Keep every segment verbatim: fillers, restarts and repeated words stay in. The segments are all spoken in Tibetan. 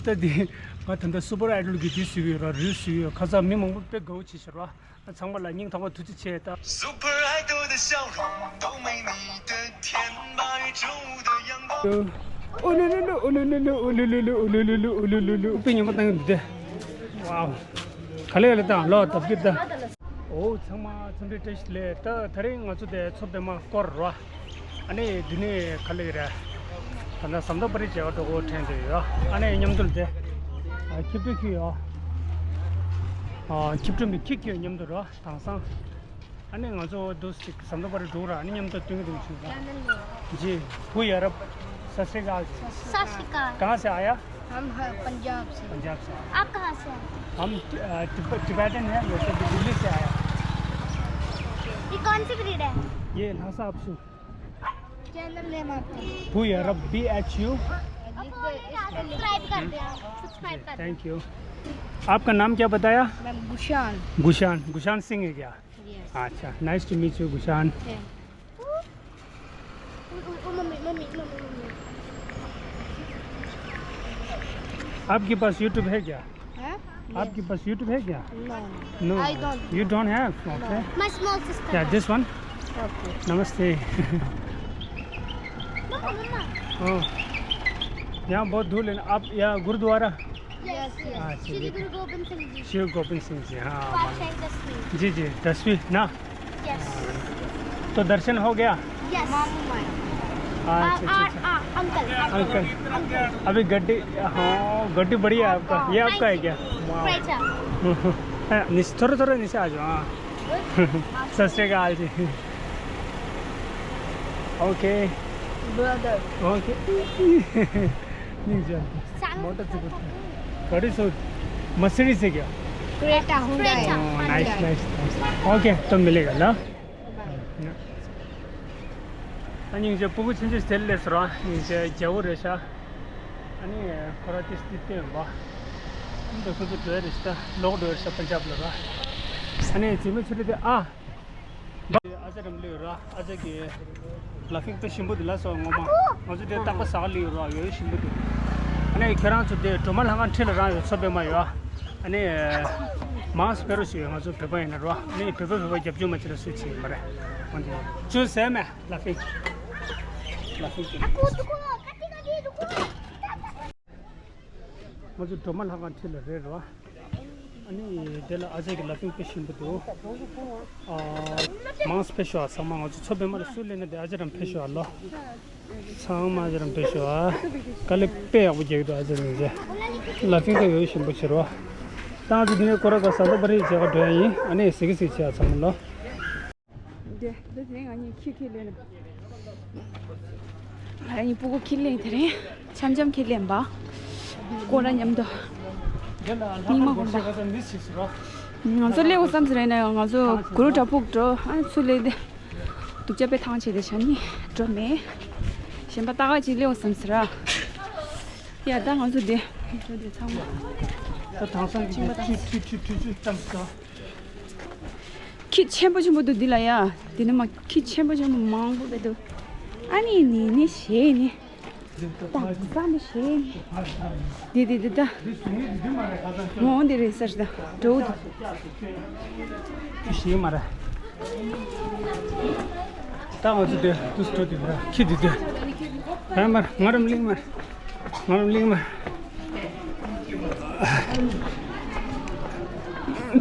ད་འདི་ང་ད་ལྟ་སུ་པར་ཨའི་ཌོལ་གྱི་འདི་བཟོས་ཡོད་ར། རུས་བཟོས་ཡོད། ཁ་སང་མི་མང་པོ་དཔེ་དགའ་བོ་བྱེད་ཤག་ར། ཚང་མ་ལ་སྙིང་ཐག་པ་ཐུགས་རྗེ་ཆེ་ད། སུ་པར་ཨའི་ཌོལ་གྱི་ཞའོ་ཧུང་ཏོ་མེ་ནི་ཏེ་ཐེན་མའི་ཀྲོའུ་ཏེ་ཡང་ཏོ། ཨུ་ལུ་ལུ་ལུ། ཨུ་ལུ་ལུ་ལུ། ཨུ་ལུ་ལུ་ལུ། དཔེ་སྙན་པོ་བཏང་གི་འདུག་སྟེ། ཝའོ། ག་ལེ་ག་ལེ་བཏང་ལོ། ད་བསྐྱུར་ད། ཨོ་ཚང་མ་འཚམས་འདྲི་བཀྲ་ཤིས་བདེ་ལེགས། ད་དེ་རིང་ང་ཚོ་དེ་མཚོ་པདྨ་སྐོར་ར། ཨ་ནི་འདི་ནས་ག་ལེ་རེད། ད་ལྟ་ཟམ་གདོང་པ་རི་མཇལ་ཁ་འགྲོ་དགོས་དྲན་འདུག་ཡོད། ཨ་ནི་མཉམ་དུ་དེ། ཨ་ཁྱི་སྤྲོ་ཁྱི་ཡོད། ཨ་ཁྱི་སྤྲོ་མི་ཁྱི་ཁྱི་མཉམ་དུ་ར་དེང་སང་། ཨ་ནི་ང་ཚོ་འདུག་སེ་ཟམ་གདོང་པ་རི་འགྲོ་ར། ཨ་ནི་མཉམ་དུ་སྟོན་གྱི་འདུག་ཆུ་ལ། जी। भूयरब। सत श्री अकाल जी। सत श्री अकाल। कहाँ से आया? हम हैं पंजाब से। पंजाब से आया। आप कहाँ से हैं? हम टि-, अ, तिब्बत, टिबेटन हैं, वैसे भी दिल्ली से आया। ये कौन सी ब्रीड है? ये ल्हासा अपसू। चैनल नेम आपका? भूयरब, बी एच यू। सब्सक्राइब कर दें आप, सब्सक्राइब कर दें। Thank you. आपका नाम क्या बताया? मैम, गुशान। गुशान, गुशान सिंह है क्या? Yes. अच्छा, nice to meet you, गुशान। Thank you। ओ, ओ, ओ, मम्मी, मम्मी, मम्मी, मम्मी। आपके पास यूट्यूब है क्या? हैं? आपके पास यूट्यूब है क्या? No। No। I don't। You don't have? No। Okay। My small sister। Yeah, this one। Okay। नमस्ते। मम्मा, मम्मा। ओ। यहाँ बहुत धूल है ना। आप यहाँ गुरुद्वारा? Yes, yes। हाँ, श्री चलिए। गुरु गोविंद सिंह जी। श्री गोविंद सिंह जी, हाँ, पातशाही मालूम। दसवीं। जी, जी, दसवीं ना? Yes। तो दर्शन हो गया? Yes। मामू माई। हाँ, आ, अच्छा, अच्छा, आ, अच्छा। आ, अंकल, अंकल। अंकल। अंकल। अभी गड्डी, हाँ, गड्डी बढ़िया है आपका। हाँ, ये आपका है क्या? Wow। पैसा। हाँ, नीचे, थोड़ा, थोड़ा नीचे आ जाओ, हाँ। सत श्री अकाल जी। OK। Brother। OK। नहीं जानते। मोटर से कुछ। गाड़ी से, मर्सिडीज से क्या? Creta, Hyundai. Creta। Oh, nice, nice, nice। OK, तो मिलेगा ना। ཨ་ནི་ངེད་ཅག་སྤུ་གུ་ཆུང་ཆུང་དེར་སླེབས་སོང་ར། ངེད་ཅག་རྒྱལ་པོ་རེད་ཤག་ཨ་ནི་ཁོ་ར་ཏིས་ཏི་ཏེ་ཡོད་པ། ཨ་ནི་ཁོ་ཚོ་འགྲོ་ཡ་རེད་ཤག་ད་ལོག་འགྲོ་ཡ་རེད་ཤག་པན་ཇབ་ལ་ར། ཨ་ནི་རྗེས་མའི་ཆུ་ཚོད་དེ་ཨ། ཨ་ཅག་རམ་ལུས་ར། ཨ་ཅག་གི་ལ་ཕིང་དཔེ་ཞིམ་པོ་འདུག་ལ་སོ་ངོ་མ། ང་ཚོ་དེ་རྟག་པར་ཟ་ག་སླེབས་ཡོད་ར། ཡོད་ཞིམ་པོ་འདུག་ཨ་ནི་ཁྱེད་རང་ཚོ་དེ་སྒྲོལ་མ་ལྷ་ཁང་འཁྲིས་ལ་རང་ཡོད་མཚོ་པདྨ་ཡོད། ཨ་ནི་མང་སྤེ་ར་ཞིག་ཡོད། ང་ཚོ་བོད་པ་ཡིན་ན་ར། ཨ་ནི་བོད་པ་བོད་པ་རྒྱབ་སྐྱོར་མ་བྱེད་ན་སུས་བྱེད་ཀྱི་མ་རེད། འོན་ཏེ་ཅུང་ཟད་མེད་ལ་ཕིང་། ལ་ཕིང་། ང་ཚོ་སྒྲོལ་མ་ལྷ་ཁང་འཁྲིས་ལ་རེད་ར། ཨ་ནི་དེ་ལ་ཨ་ཅག་གི་ལ་ཕིང་དཔེ་ཞིམ་པོ་འདུག་ཨ། མང་སྤེ་ཤོ་ཨ། ཚང་མ་ང་ཚོ་མཚོ་པདྨ་ལ་སུ་སླེབས་ན་དེ་ཨ་ཅག་རང་ཕེབས་ཤོག་ཨ་ལོ། ཚང་མ་ཨ་ཅག་རང་ཕེབས་ཤོག་ཨ། དཀའ་ལས་དཔེ་ཡག་པོ་རྒྱག་གི་འདུག་ཨ་ཅག་རང་ཚོ། ལ་ཕིང་ཁ་ཡོད་ཞིམ་པོ་བྱེད་རོགས། ད་ང་ཚོ་འདི་ནས་སྐོར་ར་ག་ཟམ་གདོང་པ་རི་མཇལ་ཁ་འགྲོ་ཡ་ཡིན། ཨ་ནི་གཟིགས་གཟིགས་བྱེད་ཨ་ཚང་མ་ལོ། དེ་དེ་དེ་ང་གཉིས་ཁྱི་ཁྱི་ལེན། ང་གཉིས་སྤུ་གུ་ཁྱི་ལེན། དེ་རིང་འཆམ་འཆམ་ཁྱི་ལེན་པ། སྐོར་ར་མཉམ་དུ། སྙིང་མ་ཧོན་པ། ང་ཚོ་སླེབས་འོ་བསམ་ཟེར་ན་ང་ཚོ་གུ་རུ་བྲག་ཕུག་འགྲོ། ཨ་ཚུར་སླེབས་ཏེ་སྡུག་ཅག་དཔེ་ཐང་ཆད་དེ་ཤ་ནི་འགྲོ་མེད། གཞན་པ་ཏག་ཏག་ཅིག་སླེབས་འོ་བསམ་ཟེར་ར། ཡ་ད་ང་ཚོ་དེ་ཚོ་དེ་ཚང་མ། ད་དེང་སང་གི་ཁྱི་ཁྱི་ཁྱི་ཁྱི་ཁྱི་ཁྱི་ཙམ་ཟ། ཁྱི་ཆེན་པོ་ཆེན་པོ་འདུག་འདི་ལ་ཡ། འདི་ནི་མ་ཁྱི་ཆེན་པོ་ཆེན་པོ་མང་པོ་དཔེ་འདུག་ཨ་ནི་ནི་ནི་ཞེས་ནི། དང་ས་ནི་ཞེས་ནི། འདི་འདི་འདི་ད། འོང་འདི་རེད་ཟེར་ད། འགྲོ་འདུག་ཞེས་མ་རེད། ད་ང་ཚོ་དེ་དུས་འགྲོ་དེ་ར་ཁྱི་འདི་དེ། ཧན་མར་ང་རམ་གླིང་མར། ང་རང་གླིང་མ།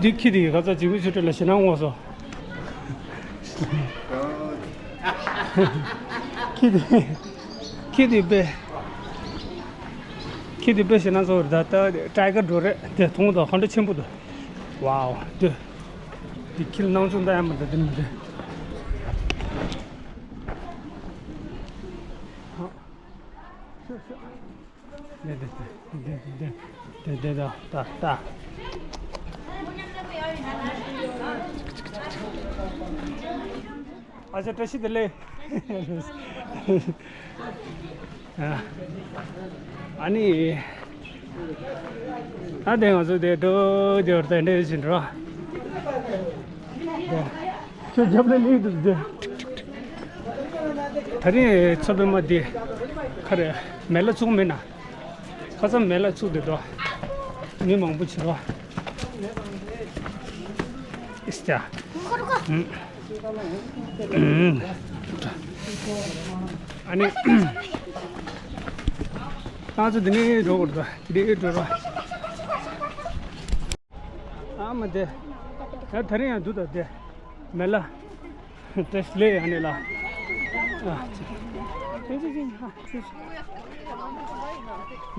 འདི་ཁྱི་དེ་ག་ཚ་འཇིགས་མེད་ཆོས་སྒྲོན་ལ་ཞེད་སྣང་ངོ་སོ། ཁྱི་དེ། ཁྱི་དེ་དཔེ། ཁྱི་དེ་དཔེ་ཞེད་སྣང་ཚོར་ད་ལྟ་ཊའི་གར་འགྲོ་རེད་དེ་མཐོང་དང་ཧ་འདྲ་ཆེན་པོ་འདུག་ཝའོ་དེ། དེ་ཁྱི་ལ་སྣང་ཆུང་ད་ཡང་མ་ད་དེ་མི་འདྲ། དེ་དེ་དེ་དེ་དེ་ད་ད་ད། ཨ་ཅག་བཀྲ་ཤིས་བདེ་ལེགས། ཨ་ནི། ཨ་དེ་ང་ཚོ་དེ་འགྲོ་དེ་བར་དེ་འདྲ་ཞིག་འགྲོ། ཁྱོད་རྒྱབ་ལ་ལུས་འདུག་དེ། ད་རིང་མཚོ་པདྨ་འདི་ཁ་རེ་མེ་ལ་ཚུགས་མེད་ན། ཁ་སང་མེ་ལ་ཚུགས་དེ་འགྲོ། མི་མང་པོ་བྱེད་རོགས། ཨིས་ཏ། ཨ་ནི། ང་ཚོ་འདི་ནས་འགྲོ་དགོས་རེད། འདི་འགྲོ་རོགས། ཨ་མ་དེ། ད་དེ་རིང་ཡང་འདུག་ད་དེ། མེ་ལ། བཀྲ་ཤིས་བདེ་ལེགས་ཡང་ནས་ལ། ཨ། ཅི། ཅི་ཅི་ཅི། ཨ། ཅི་ཅི།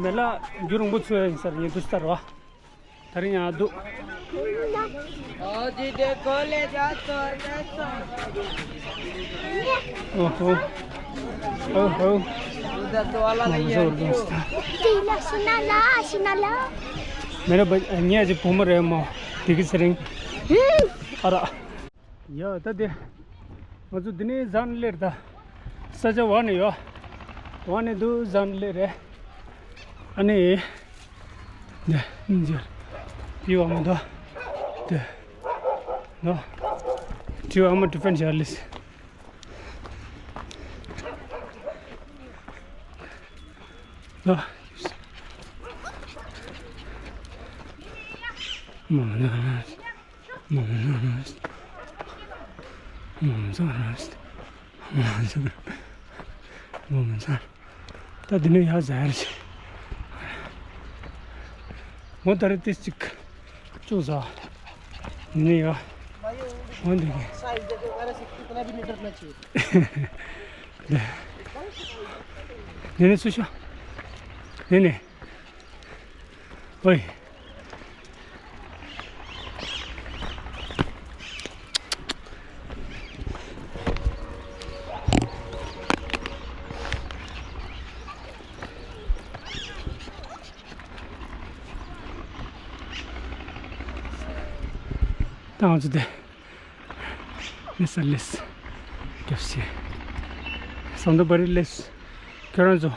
མེ་ལ་རྒྱུན་རིང་པོ་ཚོས་ཡིན་ས་རེད། ངས་འདུག་ལྟ་རོགས། དེ་རིང་ཡང་འདུག་ཨོ་ཧོ། ཨོ་ཧོ། ང་མི་ཟོར་དུ་སྟ། དེ་ལ་ཤི་ན་ལ་ཤི་ན་ལ། མེ་ར་བ་ཉལ་གྱི་བུ་མོ་རེད་མོ། དེ་གི་ཚེ་རིང་། ཨ་ར། ཡ་ད་དེ། ང་ཚོ་འདི་ནས་ཟན་སླེབས་ད། ས་ཆ་བ་ནས་ཡོད། བ་ནས་འདུག་ཟན་སླེབས་རེད། ཨ་ནི། དེ་སྙིང་རྗེ། པི་བ་མ་ད། དེ། ནོ། དྲི་བ་མ་ཌི་ཕེན་ཤར་ལིས། ལ། མ་ན། མོ་མོ་ཚང་ར། མོ་མོ་ཚང་། མོ་མོ་ཚང་། ད་འདི་ནས་ཡར་ཟ་ཡར་བྱེད། ངོ་ད་རེ་ཏི་གཅིག་ཅུང་ཟ། འདི་ནས་ཡར། འོ་འདི་གི། འདི་ནས་སུ་ཤོག་འདི་ནས། ཨོའི། ད་ང་ཚོ་དེ། མི་ས་ལེས། རྒྱབ་ཤེས། ཟམ་མདོ་བ་རི་ལེས། ཁྱོད་རང་ཚོ།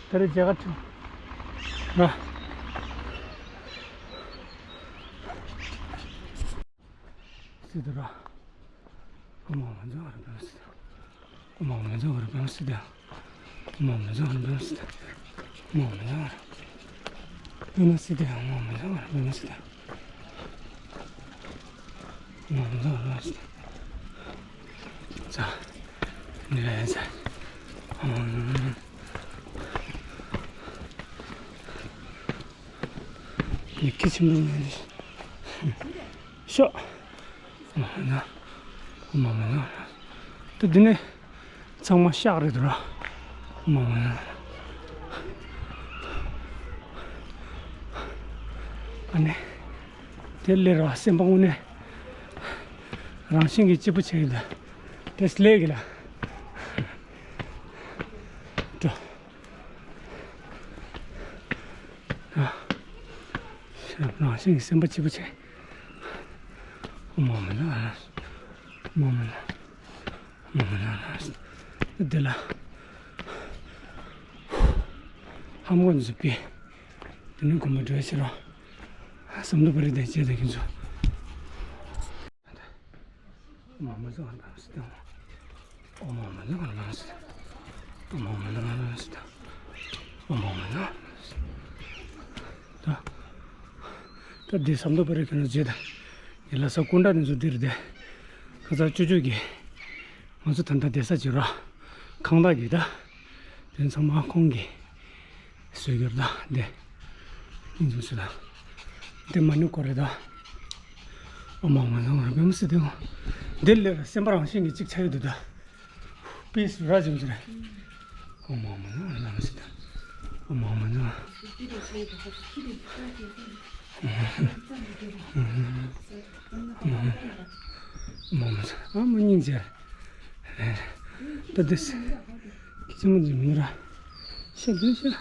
ད་རེས་མཇལ་ཁ་ཁྲིད། ར། སི་ཏུ་ར། ཨོ་མ་མ་འཛོ་ར་པ་སི་ཏུ། ཨོ་མ་མ་འཛོ་ར་པ་སི་ཏུ། ཨོ་མ་མ་འཛོ་ར་པ་སི་ཏུ། ཨོ་མ་མ་འཛོ་ར། པ་སི་ཏུ། ཨོ་མ་མ་འཛོ་ར་པ་སི་ཏུ། ཨོ་མ་མ་འཛོ་ར་པ་སི་ཏུ། ཙ། ནི་ལ་ཙ། ཨོ་མ་མ་འཛོ། ཡི་གེ་ཆེན་པོ་མེད། ཤོག་མ་མ་ན། མ་མ་ན། ད་འདི་ནས་ཚང་མ་ཤག་རེད་འདུག་ར། མ་མ་ན། ཨ་ནི། དེ་ལས་ར་སེམས་པ་དངོས་གནས་རང་བཞིན་གྱིས་སྐྱིད་པོ་བྱེད་ཀྱི་འདུག་དེ་སླེབས་ཀྱི་ལ། འགྲོ། རང་བཞིན་གྱིས་སེམས་པ་སྐྱིད་པོ་བྱེད། མ་མ་ན། མ་མ་ན། མ་མ་ན། འདི་ལ། ཧམ་གོ་འཛུགས་པའི། དེ་ནས་གོམ་པ་འགྲོ་ཕྱིར་རོ། ཟམ་མདོ་བ་རི་དེ་བྱས་དེ་གིན་ཚོ། མ་མ་ཟ་བར་བམ་སི་དང་། ཨོ་མ་མ་ཟ་བར་བམ་སི་དང་། ཨོ་མ་མ་ཟ་བར་བམ་སི་དང་། ཨོ་མ་མ་ཟ་བར་བམ་སི་དང་། ད། ད་འདི་ཟམ་མདོ་བ་རི་ག་ན་བྱེད་ད། ཡི་ལ་ས་ཀུན་ད་ནི་ཚོ་འདིར་དེ། ཁ་ཚ་ཅུ་ཅུ་གི། ང་ཚོ་ད་ལྟ་བསྡད་ས་ཅིག་ར། ཁང་བདག་གི་ད། དོན་ཚང་མ་ཁོང་གི། སོས་གྱུར་ད་འདི། སྙིང་རྗེ་མོ་ཞིག་ད། འདི་མ་ཎི་སྐོར་རེད་ད། ཨོ་མ་མ་ཟ་བར་བམ་སི་དང་། འདི་ལས་སེམས་པ་རང་བཞིན་གྱིས་གཅིག་ཆགས་ཡོད་འདུག་ད། པིས་ར་ཇིམ་ཟེར། ཨོ་མ་མ་ཟ་བར་བམ་སི་དང་། ཨོ་མ་མ་ཟ་བར། ཨོ་མ་མ་ཟ་བར། ཨ་མ་སྙིང་རྗེ། ད་འདི། ཅི་མ་འཛིན་མི་ར། ཤ་འདི་ཤ།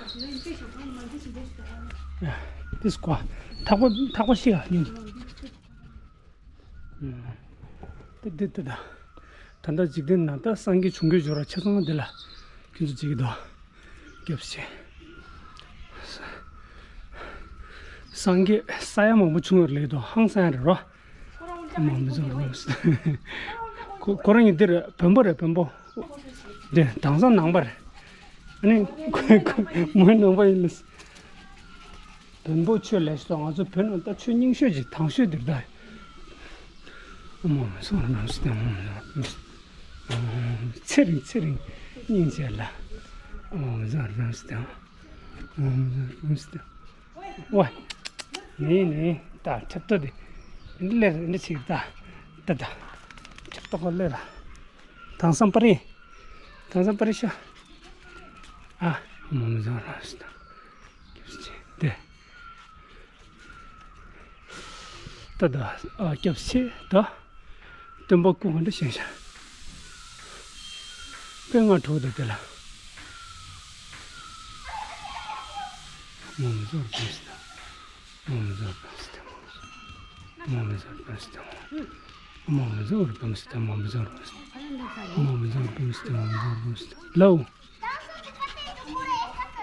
ཡ། འདི་སྐོ། ཐག་པ་ཐག་པ་ཤི་ག་ཉིན། ད་འདི་ད་ད། ད་ལྟ་འཇིག་རྟེན་ན་ད་སངས་རྒྱས་བྱུང་གི་འབྱོར་བ་ཆ་ཚང་འདི་ལ་ཁྱེད་ཚོ་བྱེད་ཀྱི་འདུག་སྐྱབས་ཆེ། སངས་རྒྱས་ས་ཡ་མང་པོ་བྱུང་ཡོད་ལེགས་འདུག་ཧང་སང་ཡ་རེད་རོ། མང་པོ་ཚོ་རོ། ཁོ་ཁོ་རང་ཉིད་འདིར་བོན་པོ་རེད་བོན་པོ། འདི་དེང་སང་ནང་པ་རེད། ཨ་ནི་ཁོས་ཁོས་མོའི་ནང་པ་ཡིན་ལ། བོན་པོ་ཆོས་ལས་སོ། ང་ཚོ་བོད་ནང་ད་ཆོས་རྙིང་ཤོས་ཅིག་དྭངས་ཤོས་འདིར་ད། ཨ་མ་མ་སོང་རང་སྟེང་། ཚེ་རིང་ཚེ་རིང་སྙིང་རྗེ་ལ། ཨ་མ་མ་སོང་རང་སྟེང་། ཨ་མ་མ་སོང་རང་སྟེང་། ཝེ། ནི་ནི་ད་ཁྲབ་ཏོ་དེ་ལེར་འདི་ཆིག་ད་ད་ད་ཁྲབ་ཏོ་ཁོ་ལེར། དྭངས་སང་པ་རི། དྭངས་སང་པ་རི་ཤོ། ཨ་མོ་མི་བཟང་ར་ཤི་ད། དེ་ད་ད་ཨ་སྐྱབས་ཆེ་ད། སྟོན་པ་སྐུ་ག་འདྲ་བཞེངས་ཤག་དཔེ་ང་དྲུག་དང་དེ་ལ། ངོ་མི་ཚོར་དུས་སུ། ངོ་མི་ཚོར་དུས་སུ། ངོ་མི་ཚོར་དུས་སུ། ངོ་མི་ཚོར་དུས་སུ། ངོ་མི་ཚོར་དུས་སུ། ངོ་མི་ཚོར་དུས་སུ། ལའོ།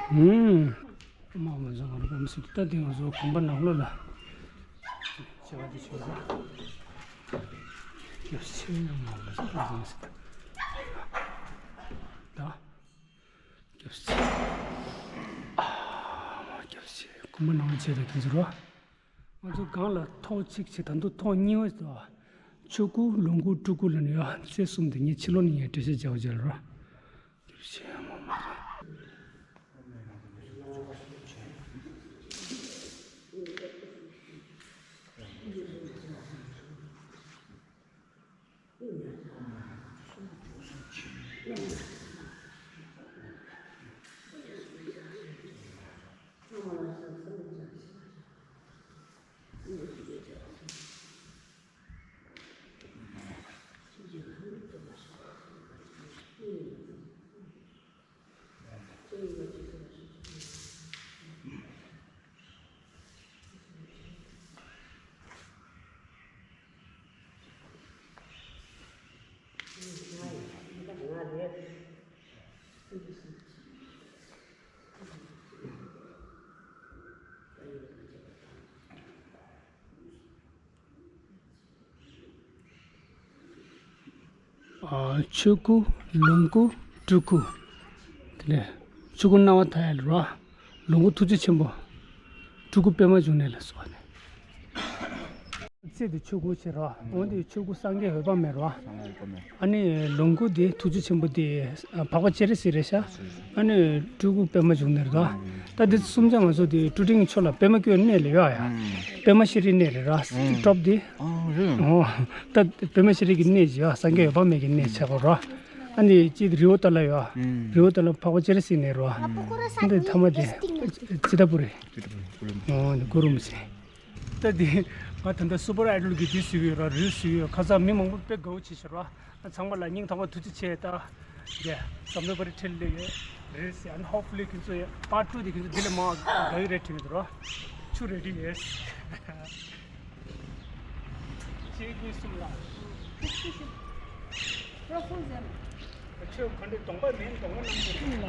ཨུམ། དམག་མི་བཟང་བར་བམ་སྲིད་ལྟ་དེ་ང་ཚོ་གོམ་པ་ནང་ལོགས་ལ། བྱེད་པ་དེ་བྱེད་པ། སྐྱབས་སེ་དམག་མི་བཟང་བར་བམ་སྲིད། ད། སྐྱབས་སེ། ཨ་མ་སྐྱབས་སེ་གོམ་པ་ནང་ལ་བྱེད་དེ་དེ་ཚོ་རོ། ང་ཚོ་སྒང་ལ་ཐོག་གཅིག་བྱེད་ད་དུང་ཐོག་གཉིས་པ་དང་། ཆོས་སྐུ་ལོངས་སྐུ་སྤྲུལ་སྐུ་ལ་ནི་ཡ་ཚེ་གསུམ་དེ་ངས་ཕྱི་ལོགས་ནས་ངས་འགྲེལ་བཤད་རྒྱག་རྒྱག་རོ། ཆོས་སྐུ། ལོངས་སྐུ། སྤྲུལ་སྐུ། དེ་ནས་ཆོས་སྐུ་སྣང་བ་མཐའ་ཡས་ལ་རོ། ལོངས་སྐུ་ཐུགས་རྗེ་ཆེན་པོ། སྤྲུལ་སྐུ་པདྨ་འབྱུང་གནས་ལ་སོགས་པ་ནས། རྩེ་དེ་ཆོས་སྐུ་ཆེ་རོ། འོན་ཏེ་ཆོས་སྐུ་སངས་རྒྱས་འོད་དཔག་མེད་རོ། སངས་རྒྱས་འོད་དཔག་མེད། ཨ་ནི་ལོངས་སྐུ་དེ་ཐུགས་རྗེ་ཆེན་པོ་དེ་འཕགས་པ་སྤྱན་རས་གཟིགས་རེད་ཤག་ཨ་ནི་སྤྲུལ་སྐུ་པདྨ་འབྱུང་གནས་རེད་ད། ད་འདི་གསུམ་ཆ་ང་ཚོ་དེ་སྤྲུལ་སྤྲིང་གི་ཕྱོགས་ལ་པདྨ་བཀོད་གནས་ལ་ཡོད་ཡ། པདྨ་ཤེལ་རིའི་གནས་རེད་ར། ཊོབ་དེ། ཨོ་ད་པདྨ་ཤེལ་རི་གི་གནས་ཅིག་ཡ། སངས་རྒྱས་འོད་དཔག་མེད་ཀྱི་གནས་ཆགས་པ་ར། ཨ་ནི་གཅིག་རི་བོ་ཏ་ལ་ཡོད་ཡ། རི་བོ་ཏ་ལ་འཕགས་པ་སྤྱན་རས་གཟིགས་གནས་ར། ཨ་འདི་ཐ་མ་དེ་ཙི་ཏ་པུ་རི། ཨོ་འདི་གུ་རུ་མི་ཤེས། ད་འདི་ང་ད་ལྟ་སུ་པར་ཨའི་ཌོལ་གི་འདི་བཟོས་ཡོད་ར། རིལ་བཟོས་ཡོད། ཁ་སང་མི་མང་པོ་དཔེ་དགའ་བོ་བྱེད་ཤག་ར། ཚང་མ་ལ་སྙིང་ཐག་པ་ཐུགས་རྗེ་ཆེ། ད་ཡ་ཟམ་གདོང་པ་རི་ཁྲིད་ལས་ཡོད་རེད་ཟེར། ཨ་ནི་ཧོབ་ཕུ་ལི་ཁྱོད་ཚོ་ཡ་པར་ཊུ་དེ་ཁྱོད་ཚོ་འདི་ལས་མང་དགའ་ཡོད་རེད་དྲན་གྱི་འདུག་ར། ཆུ་རེ་ཌི་ཡོད། གཅིག་གཉིས་གསུམ་ལ། ཁྱོད་ག་འདྲ་གདོང་པ་མིན་གདོང་པ་རྣམས་ཀྱི།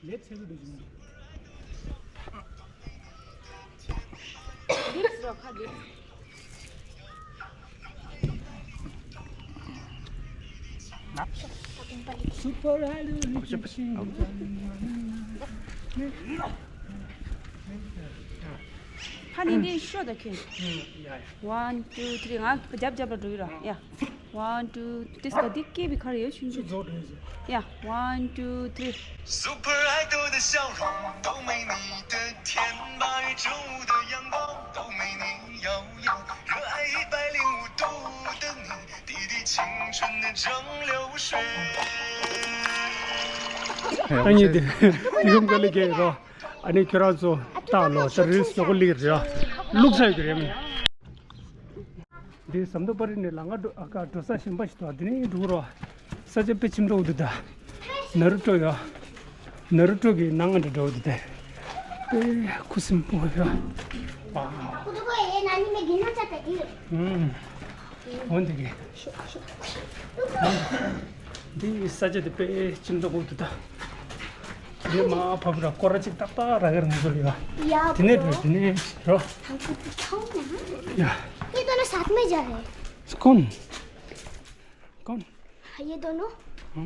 ལེབ་ཚེ་གི་འདུག་ཅིང་། ལེབ་རོ་ཁ་ལེབ། སུ་པར་ཨའི་ཌོལ་རི་ཁྱིམ་ཤིང་། ཕ་ནི་འདི་ཤོ་ད་ཁྱོད། One, two, three. ང་རྒྱབ་རྒྱབ་ལ་འགྲོ་གི་ར། ཡ། One, two, three. ད་འདི་སྐྱེས་པའི་ཁར་ཡོད་ཆུང་ཆུང་། ཡ། One, two, three. Super Idol 的笑容都没你的甜，八月正午的阳光都没你耀眼，热爱一百零五度的你，滴滴青春的蒸馏水。ཨ་ནི་དེ་ཡུམ་ག་ལེ་གེ་རོ། ཨ་ནི་ཁྱོད་རང་ཚོ་ལྟ་ལོ་ད་རིལ་སི་ཡག་པོ་ལེགས་རེད་ཡ། ལུག་ས་ཡོད་ཀྱི་རེད། འདི་ཟམ་གདོང་པ་རི་ནས་ལམ་ཁ་འགྲོ་ཨ་ཁ་འགྲོ་ས་གཞན་པ་ཞིག་འདུག་དེ་ནས་འགྲོ་གི་རོ། ས་ཆ་དཔེ་ཆེན་པོ་འདུག་ད། ནཱ་རུ་ཏོ་ཡ། ནཱ་རུ་ཏོ་གི་ནང་ང་འདྲ་འགྲོ་གི་འདུག་དེ། དཔེ་ཁུ་སིམ་པོ་ཡ། ཨ། ཨུམ། འོན་ཏེ་གི། འདི་ས་ཆ་དེ་དཔེ་ཅིག་འདུག་འདུག་ད། འདི་མ་ཕབ་ར་སྐོར་ར་ཅིག་ཏག་ཏག་ར་གར་ང་ཚོ་ལ་ཡོད། དེ་ནས་འགྲོ། དེ་ནས་འགྲོ། ཡ། ये दोनों साथ में जा रहे हैं। कौन? कौन? ये दोनों। ད།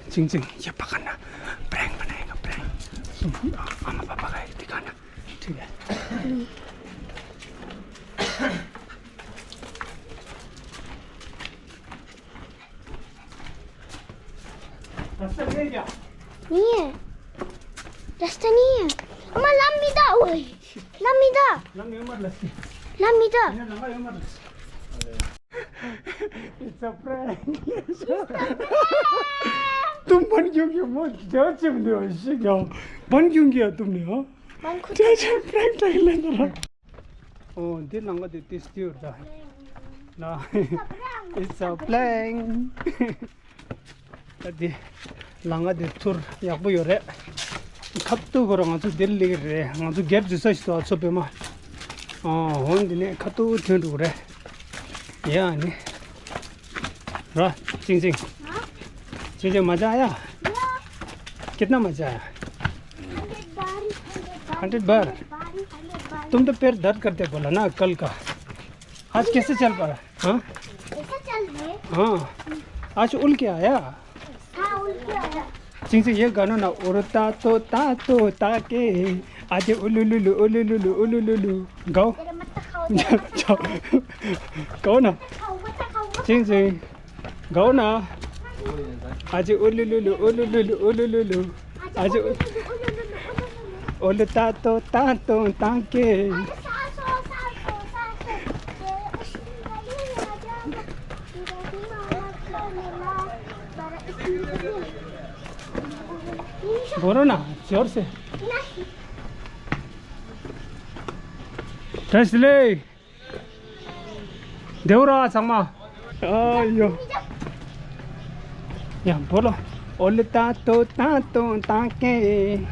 ཅིང་ཅིང་ཡ་པ་ག་ན་པྲེང་པ་ན་ཡ་ག་པྲེང་ཨ་མ་པ་པ་ག་ཡ་དི་ག་ན་ཐི་ག रास्ता नहीं है क्या? नहीं है। रास्ता नहीं है। अम्मा, लम्बी दा ओए। लम्बी दा। लम्बी उम्र लस्सी। लम्बी दा। ये लंबा उम्र लस्सी। It's a prank. तुम बन क्यों गया? मैं क्या चिम दे हो? क्या? बन क्यों गया तुमने, हाँ? बन खुद क्या चिम prank कर लेना? ཨོ། འདི་ལམ་ཁ་དེ་ཏིས་ཏིའུ་ར། ལ། It's a plane. ད་འདི་ལམ་ཁ་དེ་ཐུར་ཡག་པོ་ཡོད་རེད། ཁ་ཐུག་གོ་ར་ང་ཚོ་འདིར་སླེབས་རེད། ང་ཚོ་སྒེར་འཛུལ་ས་ཞིག་འདུག་ཨ་ཚོ་པད་མ། ཨོ། འོ་འདི་ནས་ཁ་ཐུག་ཐོན་འགྲོ་གི་རེད། ཡ་ནི། रा, चिंग चिंग। हाँ? चिंग चिंग, मजा आया? या। कितना मजा आया? हंड्रेड बार, हंड्रेड बार, हंड्रेड बार? हंड्रेड बार, हंड्रेड बार। तुम तो पैर दर्द करते बोला ना कल का। आज कैसे चल पा रहा? हाँ? कैसे चल रहे? हाँ। आज उल के आया? हाँ, उल के आया। चिंग चिंग, ये गाना ना, उरता तो ता तो ता के, आज उलुलुलु, उलुलुलु, उलुलुलु। गाओ। तेरे मत खाओ, तेरे मत खाओ। गाओ ना। खाओ, मत खाओ, मत चिंग चिंग। गाओ ना। आज उलुलुलु, उलुलुलु, उलुलुलु। आज उलुलुलु, उलुलुलु, उलुलुलु। ओल तातो, तातो, ताके। बोलो ना, जोर से। ད་སི་ལེ། བདེ་པོ་ར་ཚང་མ། ཨ་ཡོ། ཡ་བོ་ལོ། ཨོ་ལེ་ཏ་ཏོ་ཏ་ཏོ་ཏ་ཀེ།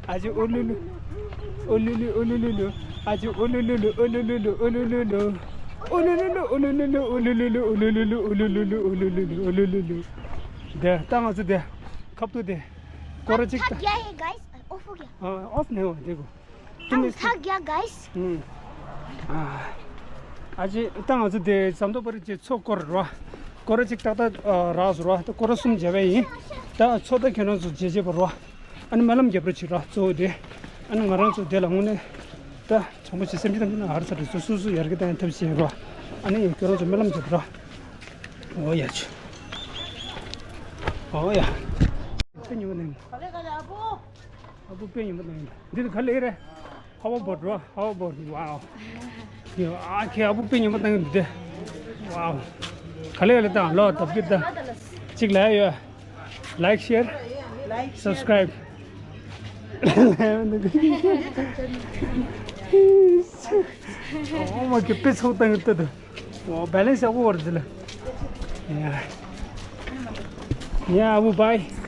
ཨ་ཅི་ཨུ་ལུ་ལུ། ཨུ་ལུ་ལུ་ཨུ་ལུ་ལུ་ལུ། ཨ་ཅི་ཨུ་ལུ་ལུ་ལུ་ཨུ་ལུ་ལུ་ལུ་ཨུ་ལུ་ལུ་ལུ། ཨུ་ལུ་ལུ་ལུ་ཨུ་ལུ་ལུ་ལུ། བདེ་ད་ང་ཚོ་བདེ། ཁབ་ཏུ་བདེ། སྐོར་ར་ཅིག་ད། थक गया है गाइस। ऑफ हो गया। हाँ, ऑफ नहीं हुआ, देखो। तुम हम इस थक गया गाइस। हम्म। आ, आज ये ད་ང་ཚོ་དེ་ཟམ་ཐོག་པར་གྱི་ཚོ་སྐོར་ར། སྐོར་ར་ཅིག་ཏག་ཏག་ཨ་རག་སོང་ར། ད་སྐོར་ར་གསུམ་བྱས་པ་ཡིན། ད་ཚོ་ད་ཁྱེད་རང་ཚོ་བྱེད་བྱེད་པ་ར། ཨ་ནི་སྨོན་ལམ་རྒྱབ་རོགས་བྱེད་ར་གཙོ་བོ་དེ། ཨ་ནི་ང་རང་ཚོ་དེ་ལ་དངོས་གནས་ད་བྱང་པོ་ཆེ་སེམས་ཅན་ཐམས་ཅད་ན་ཧར་ཚ་རེ་སོ་སོ་སོ་ཡར་གི་ད་ཡང་ཐབས་ཤེས་ར། ཨ་ནི་ཁྱེད་རང་ཚོ་སྨོན་ལམ་རྒྱབ་ར། ཨོ་ཡ་ཆུ། ཨོ་ཡ། དཔེ་ཉུང་བ་ནས། ཨ་བུ་དཔེ་ཉུང་བ་ནས། འདི་ལ་ག་ལེ་རེད། How about, bro? How about? Wow. ཡ་ཨ་ཁེ་ཨ་བུ་དཔེ་ཉུང་བ་བཏང་གི་འདུག་སྟེ། Wow. ག་ལེ་ག་ལེ་བཏང་ལོ་ཐབས་ཀྱི་ད། གཅིག་ལ་ཡོད། Like, share, subscribe. ཨོ་མ་ཁེ་དཔེ་ཚོགས་བཏང་གི་འདུག་ཨོ་བེ་ལེན་སི་ཡག་པོ་བར་འདི་ལ། ཡ། ཡ་ཨ་བུ་བྷའི།